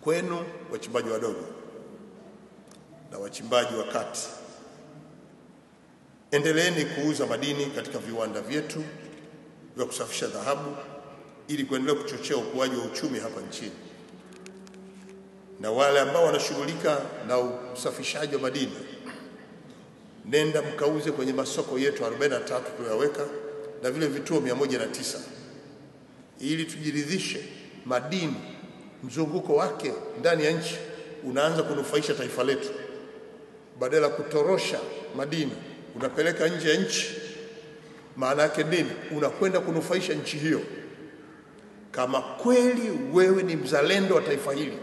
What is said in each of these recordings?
Kwenu wachimbaji wadogo na wachimbaji wa kati, endeleeni kuuza madini katika viwanda vyetu vya kusafisha dhahabu ili kuendelea kuchochea ukuaji wa uchumi hapa nchini. Na wale ambao wanashughulika na usafishaji wa madini, nenda mkauze kwenye masoko yetu 43 tuliyoweka na vile vituo 109 ili tujiridhishe madini mzunguko wake ndani ya nchi unaanza kunufaisha taifa letu, badala kutorosha madini unapeleka nje ya nchi. Maana yake nini? Unakwenda kunufaisha nchi hiyo. Kama kweli wewe ni mzalendo wa taifa hili,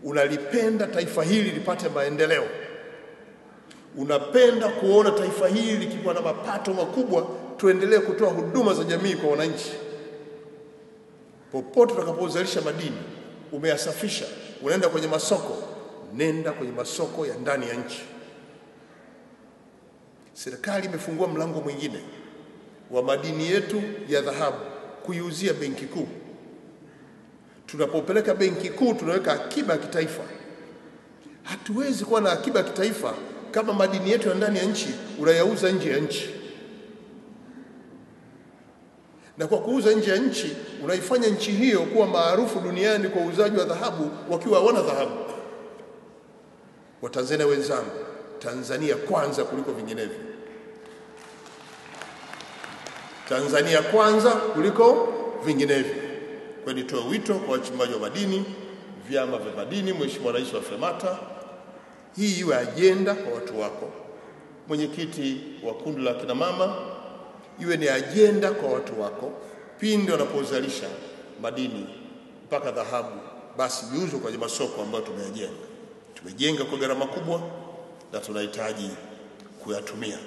unalipenda taifa hili lipate maendeleo, unapenda kuona taifa hili likiwa na mapato makubwa, tuendelee kutoa huduma za jamii kwa wananchi, popote utakapozalisha madini, umeyasafisha, unaenda kwenye masoko, nenda kwenye masoko ya ndani ya nchi. Serikali imefungua mlango mwingine wa madini yetu ya dhahabu kuiuzia Benki Kuu. Tunapopeleka Benki Kuu tunaweka akiba ya kitaifa. Hatuwezi kuwa na akiba ya kitaifa kama madini yetu ya ndani ya nchi unayauza nje ya nchi. Na kwa kuuza nje ya nchi unaifanya nchi hiyo kuwa maarufu duniani kwa uuzaji wa dhahabu wakiwa hawana dhahabu. Watanzania wenzangu, Tanzania kwanza kuliko vinginevyo. Tanzania kwanza kuliko vinginevyo. Kwa nitoe wito kwa wachimbaji wa madini, vyama vya madini, Mheshimiwa Rais wa FEMATA, hii iwe ajenda kwa watu wako. Mwenyekiti wa kundi la kina mama, iwe ni ajenda kwa watu wako. Pindi wanapozalisha madini mpaka dhahabu, basi viuzwe kwenye masoko ambayo tumeyajenga. Tumejenga kwa gharama kubwa na tunahitaji kuyatumia.